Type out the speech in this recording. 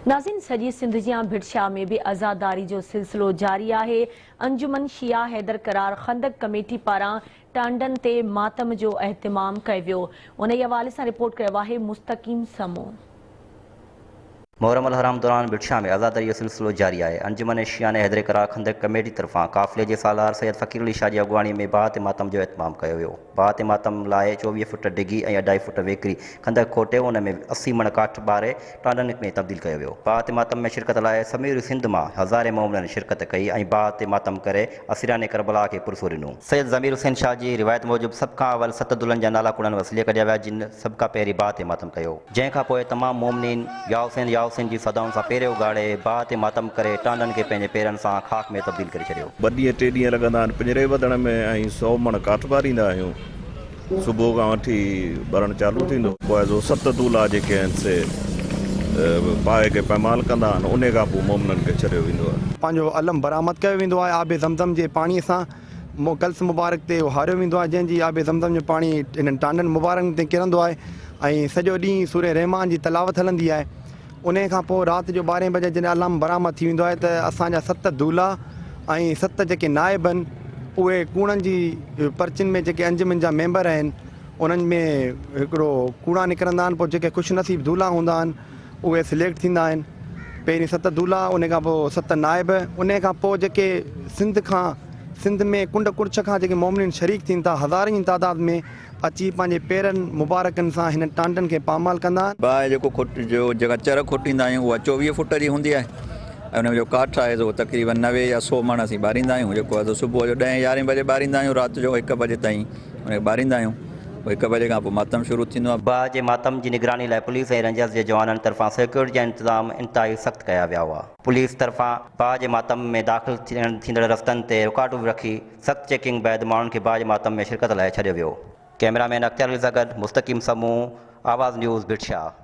ناظرين سڄي سنڌ جيان ڀٽ شاهه ۾ به عزاداري جو سلسلو جاري آهي، انجمن شيعه حيدر قرار خندق ڪميٽي پاران ٽانڊن تي ماتم جو اهتمام ڪيو ويو، انهي حوالي سان رپورٽ ڪيو آهي مستقيم سمون. محرم الحرام دوران ڀٽ شاهه ۾ عزاداري جو سلسلو جاري آهي، انجمن شيعان حيدر قرار خندق ڪميٽي طرفان قافلي جي سالار سيد فقير علي شاهه جي اڳواڻي ۾ باهه تي ماتم جو اهتمام ڪيو ويو. باهه تي ماتم لاء 24 فٽ ڊگهي ۽ اڍائي فٽ ويڪري خندق کوٽي ان ۾ 80 مڻ ڪاٺ ٻاري ٽانڊن ۾ تبديل ڪيو ويو. باهه تي ماتم ۾ شرڪت لاء سموري سنڌ مان هزارين مومنن شرڪت ڪئي ۽ باهه تي ماتم ڪري اسيران ڪربلا کي پرسو ڏنو. سيد ضمير حسين شاهه جي روايت موجب سڀ کان اول ست دلهن جا نالا ڪوڙن وسيلي ڪڍيا ويا جن سڀ کان پهرين باهه تي ماتم ڪيو. جنهن کان پوء تمام مومنين يا حسين يا حسين جي صدائن سان پير اگهاڙي باهه تي ماتم ڪري ٽانڊن کي پنهنجي پيرن سان خاڪ ۾ تبديل ڪري ڇڏيو. ٻه ڏينهن ٽي ڏينهن لڳندا آهن پڃري ٻڌڻ ۾ ۽ سو مڻ ڪاٺ ٻاريندا آهيون. صبح کان وٺي ٻرڻ چالو ٿيندو. پوء جو ست دولها جيڪي آهن سي باهه کي پيمال ڪندا آهن انهي کان پوء مومنن کي ڇڏيو ويندو آهي. پنهنجو علم برآمد ڪيو ويندو آهي آب زمزم جي پاڻي سان قلس مبارڪ تي هاريو ويندو آهي جنهن جي آب زمزم جو پاڻي انهن ٽانڊن مبارڪن تي ڪرندو آهي ۽ سڄو ڏينهن سورة رحمان جي تلاوت هلندي آهي انهيء کان پوء رات جو ٻارهين بجي جڏهن علم برآمد ٿي ويندو آهي ته اسان جا ست دولها ۽ ست جيڪي نائب آهن اهي ڪوڙن جي پرچين ۾ جيڪي انجمن جا ميمبر آهن انهن ۾ هڪڙو ڪوڙا نڪرندا آهن پوء جيڪي خوش نصيب دولها هوندا آهن اهي سليڪٽ ٿيندا آهن پهرين ست دولها ان کان پوء ست نائب انهيء کان پوء جيڪي سنڌ کان سنڌ ۾ ڪنڊ ڪڙڇ کان جيڪي مومنين شريڪ ٿين ٿا هزارن جي تعداد ۾ اچي پنهنجي پيرن مبارڪن سان هنن ٽانڊن کي پامال ڪندا آهن. باهه جيڪو کوٽ جو جيڪا چر کوٽيندا آهيون اها 24 فوٽ جي هوندي آهي ۽ ان ۾ جو ڪاٺ آهي سو تقريبن 90 يا 100 مڻ اسين ٻاريندا آهيون جيڪو آهي سو صبح جو ڏهين يارهين بجي ٻاريندا آهيون رات جو هڪ بجي تائين ان کي ٻاريندا آهيون پوء هڪ بجي کان پوء ماتم شروع ٿيندو آهي. باهه جي ماتم جي نگراني لاء پوليس ۽ رينجرز جي جوانن طرفان سيڪيورٽي جا انتظام انتهائي سخت ڪيا ويا هئا. پوليس طرفان باهه جي ماتم ۾ داخل ٿيندڙ رستن تي رڪاوٽون رکي سخت چيڪنگ بعد ماڻهن کي باهه جي ماتم ۾ شرڪت لاء ڇڏيو ويو. ڪئميرا مين اختيار علي سان گڏ مستقيم سمون، آواز نيوز، ڀٽ شاهه.